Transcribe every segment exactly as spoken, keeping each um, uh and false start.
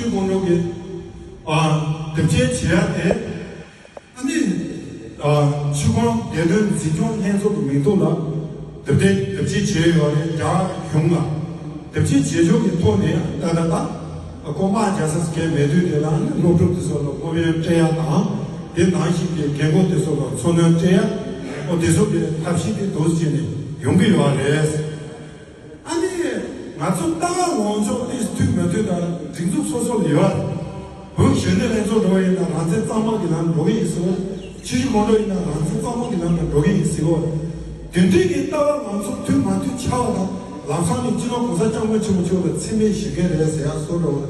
ཆོས་ཀོང་ཇོ་གིས་ཨ་དེབ་སྐྱེལ་བྱེད་ཡ་དེ། ཨ་ནི་ཨ་ཆོས་ཁང་བདེ་དོན་འཛིན་སྐྱོང་ལྷན་ཚོགས་ཀྱི་མིང་ཐོག་ལ་དེབ་དེ་དེབ་སྐྱེལ་བྱས་ཡོད་རེད། རྒྱ་གཞུང་ལ་དེབ་སྐྱེལ་བྱེད་ཕྱོགས་ཀྱི་ཐོག་ནས་ད་ལྟ་ད་ཨ་ཁོ་དམག་རྒྱག་ས་གས་མེད་དུས་དེ་ལ་ཨ་ནི་སློབ་ཕྲུག་དེ་ཚོ་ལ་སློབ་ཡོན་སྤྲད་ཡ་དང་། དེ་ནང་བཞིན་གྱི་རྒན་རྒོན་དེ་ཚོ་ལ་འཚོ་སྣོན་སྤྲད་ཡ། ཨོ་དེ་ཚོ་གི་ཐབས་ཤེས་དེ་འདུག་སེ་བྱས་ནས་ཡོང་གི་ཡོད་རེད། ཨ་ནི་ང་ཚོ་ལྟ་བ་ལངས་ཕྱོགས་དེ་མཐུན་མ་མཐུན་དང་སྒྲིག་འཛུགས་སོ་སོ་ལ་ཡོད། བོད་གཞོན་ནུ་ལྷན་ཚོགས་འགྲོ་བ་ཡིན་ན་རང་བཙན་གཙང་མ་གི་ལམ་འགྲོ་གི་ཡིན་ཟེར་བ། ཆུ་བཞི་སྒང་དྲུག་ཡིན་ན་རང་བཙན་གཙང་མ་གི་ལམ་ལ་འགྲོ་གི་ཡིན་ཟེར་བ། དེ་འདྲའི་གི་ལྟ་བ་ལངས་ཕྱོགས་མཐུན་མ་མཐུན་ཆགས་པ་དང་། ལམ་སང་ནས་སྤྱི་ནོར་གོང་ས་སྐྱབས་མགོན་ཆེན་པོ་མཆོག་ལ་མཚན་སྨད་ཞུ་མཁན་རེད་ཟེར་ཡ་བཟོ་འདྲ་བ།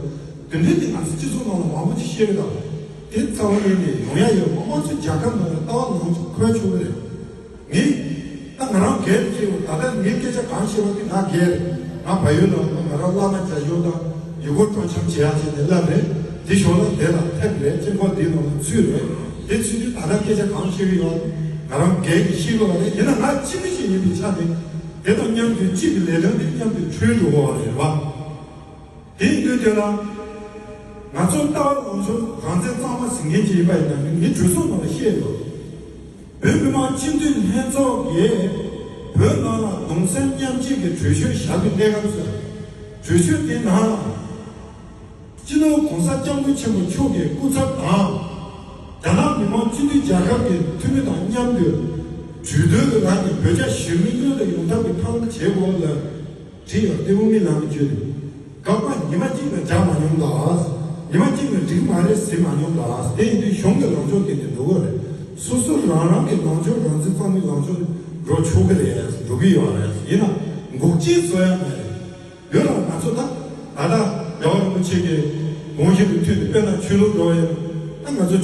དེ་འདྲའི་དེ་ང་ཚོ་སྤྱི་ཚོགས་ནང་ལ་མང་པོ་ཅིག་བཤད་གི་དང་། དེ་རྩ་བ་ཉིད་ནས་ཡོང་ཡ་ཡོད་མ། ང་ཚོ་རྒྱལ་ཁབ་ནང་ལ་ལྟ་བ་ལངས་ཕྱོགས་འཁོད་ཆོག་གི་རེད། ངས་ད་ང་རང་སྒེར་གྱི་ད་ལྟ་ངའི་སྐད་ཆ་གང་བཤད་པ་དེ་ང་སྒེར་རེད། ང་བལ་ཡུལ་ནང་ང་རང་བླ་མ་བྱ་ཞོར་དང་ཡུལ་སྐོར་སྤྲོ་འཆམ་བྱེད་ཡག་བྱས་ནས་སླེབས་རེད། དེ་ཞོར་ལ་དེ་ལ་ཐེབས་རེད། དཀྱིལ་འཁོར་འདིའི་ནང་ལ་ཚུད་རེད། དེ་ཚུད་དུས་ད་ལྟ་སྐད་ཆ་གང་བཤད་ཀྱི་ཡོད་ང་རང་སྒེར་གྱི་ཤེས་ཀྱི་ཡོད་རེད། ཡིན་ན་ང་སྤྱི་མི་ཞིག་ཡིན་པའི་ཆ་ནས་དེ་དང་མཉམ་དུ་སྤྱི་གི་ལས་དོན་དེ་མཉམ་དུ་འཁྲུལ་འགྲོ་གི་ཡོད་རེད་བ། དེ་ཡིན་དུས་དེ་ལ་ང་ཚོ་ལྟ་བ་ལངས་ཕྱོགས་རང་བཙན་གཙང་མ་ཟིན་མཁན་ཅིག་ཡིན་པ་ཡིན་ན་ངས་གྲོས་ཚོགས་ནང་ལ་བཤད་ཡོད། བོད་མི་མང་སྤྱི་འཐུས་ལྷན་ཚོགས་ཀྱིས་བོད་ནང་ལ་གདུང་སེམས་མཉམ་སྐྱེད་ཀྱི་གྲོས་ཆོད་བཞག་པའི་གནས་སྐབས་སུ། གྲོས་ཆོད་དེ་ནང་ལ་སྤྱི་ནོར་གོང་ས་སྐྱབས་མགོན་ཆེན་པོ་མཆོག་གི་སྐུ་ཚབ་དང་། རྒྱ་ནག་མི་དམངས་སྤྱི་མཐུན་རྒྱལ་ཁབ་ཀྱི་འཐུས་མི་དང་མཉམ་དུ་གྲོས་མཐུན་གྱི་ལམ་ནས་བོད་རྒྱ་གཞིས་མི་མཉམ་དུ་ཡོང་ཐབས་ཀྱི་ཐབས་ལམ་བྱེད་དགོས་ལ། བྲིས་ཡོད། དེ་དབུ་མའི་ལམ་གྱི་བརྒྱུད་དེ། སྐབས་ཉི་མ་གཅིག་ལ་རྒྱག་མ་མྱོང་ལ། ཉི་མ་གཅིག་ལ་འགྲིག་མ་རེད་ཟེར་མ་མྱོང་ལ། དེ་ཡིན་དུས་གཞུང་གི་ལངས་ཕྱོགས་དེ་ནས་འགྲོ་གི་རེད། སོ་སོ་རང་རང་གི་ལངས་ཕྱོགས་རང་བཙན་གཙང་མའི་ལངས་ཕྱོགས་འགྲོ་ཆོག་གི་རེད། འགྲོ་གི་ཡོད་རེད། ཡིན་ན་འགོག་རྐྱེན་བཟོ་ཡ་མ་རེད། ཡོད་རང་ང་ཚོ་ད་ད་ལྟ་རྒྱལ་བ་རིན་པོ་ཆེ་གི་དགོངས་གཞི་དང་མཐུན་ཏེ་དཔེར་ན་ཆོས་ལུགས་འགྲོ་བ་ཡིན་ན། ད་ང་ཚོ་